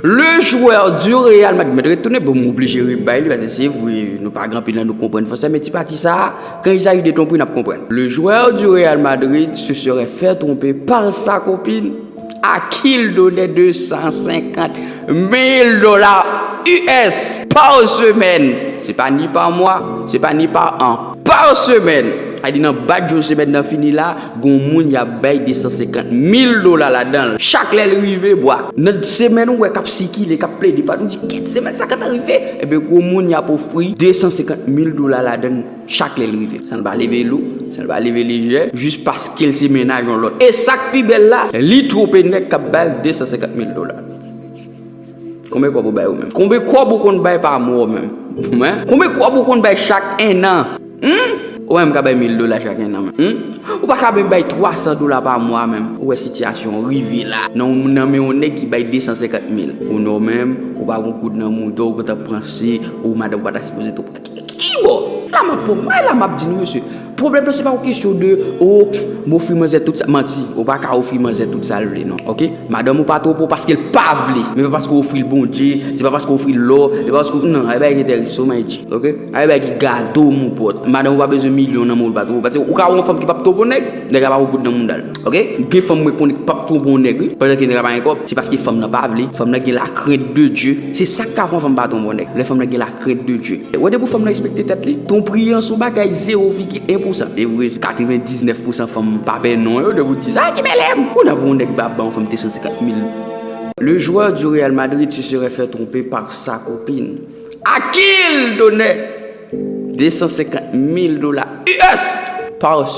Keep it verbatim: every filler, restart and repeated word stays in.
Le joueur du Real Madrid, mwen retounen, bon, m oblije rebay li, paske se vre, nou pa gen anpil nan nou konprann fransè, men ti pati sa a, quand il s'agit de ton prix, n ap konprann. Le joueur du Real Madrid se serait fait tromper par sa copine à qui il donnait deux cent cinquante mille dollars U S par semaine. Se pa ni pa mwa, se pa ni pa an. Par semaine. A di nan bat jou semèn nan fini la, gon moun y ap bay de san senkant mil dola ladan l. Chak lè l rive, bwa. Nan semèn ou wè k ap sikile, k ap plede, pa nou di kèt semèn sa ka ta rive. Ebyen, gon moun y ap ofri de san senkant mil dola ladan l chak lè l rive. Sa n pa leve lou, sa n pa leve lejè, jis paske l se mennaj yon lòt. E sa k pi bèl la, li twonpe nèg k ap ba l de san senkant mil dola. Konbyen kòb ou bay ou menm? Konbyen kòb ou konn bay pa mwa ou menm? Hein? Konbyen kòb ou konn bay chak en an? Hmm? Ou menm ka bay mil dola chak en an menm. Hmm? Ou pa ka menm bay twa san dola pa mwa menm. Ou wè sitiyasyon w rive la. Nan, nan men yon nèg ki bay de san senkant mil. Ou non menm, ou pa gon goud nan mouda w, ou kontan panse, ou madanm ou pa ta sipoze tou. Ki, ki bò? La m ap pran, la m ap di nou, mesye. Pwoblèm nan, se pa yon kesyon de, o, m ofri manzè tout sa. Manti, ou pa ka ofri manzè tout sa l vle, non. Oke? Madanm ou pa twonpe w paske l pa vle. Men pa paske w ofri l Bondye, se pa paske w ofri l lò, se pa paske w, non, ay bay ki enterese w, Maïti. Oke? Ay bay ki gado, mon pòt. Madanm ou pa bezwen milyon nan men w, l pa twonpe w. Paske ou ka wè yon fanm ki p ap twonpe yon nèg, nèg la pa gon goud nan mouda l. Oke? Gen fanm mwen konnen k p ap twonpe yon nèg, wi. Pandan ke nèg la pa gen kòb, se paske fanm nan pa vle, fanm nan gen la crainte de Dieu. Se sa k ka fè yon fanm pa twonpe yon nèg. Lè fanm nan gen la crainte de Dieu. Wè depi fanm nan respekte tèt li, twonpri an se yon bagay zewo vigil en pousan. E vre, katrevendiznèf pousan fanm pa pè non yo, depi w di sa, ki mele m? Ou nan pou yon nèg ba ban yon fanm de san senkant mil. Le joueur du Real Madrid se serait fait tromper par sa copine. À qui il donnait de san senkant mil dola U S par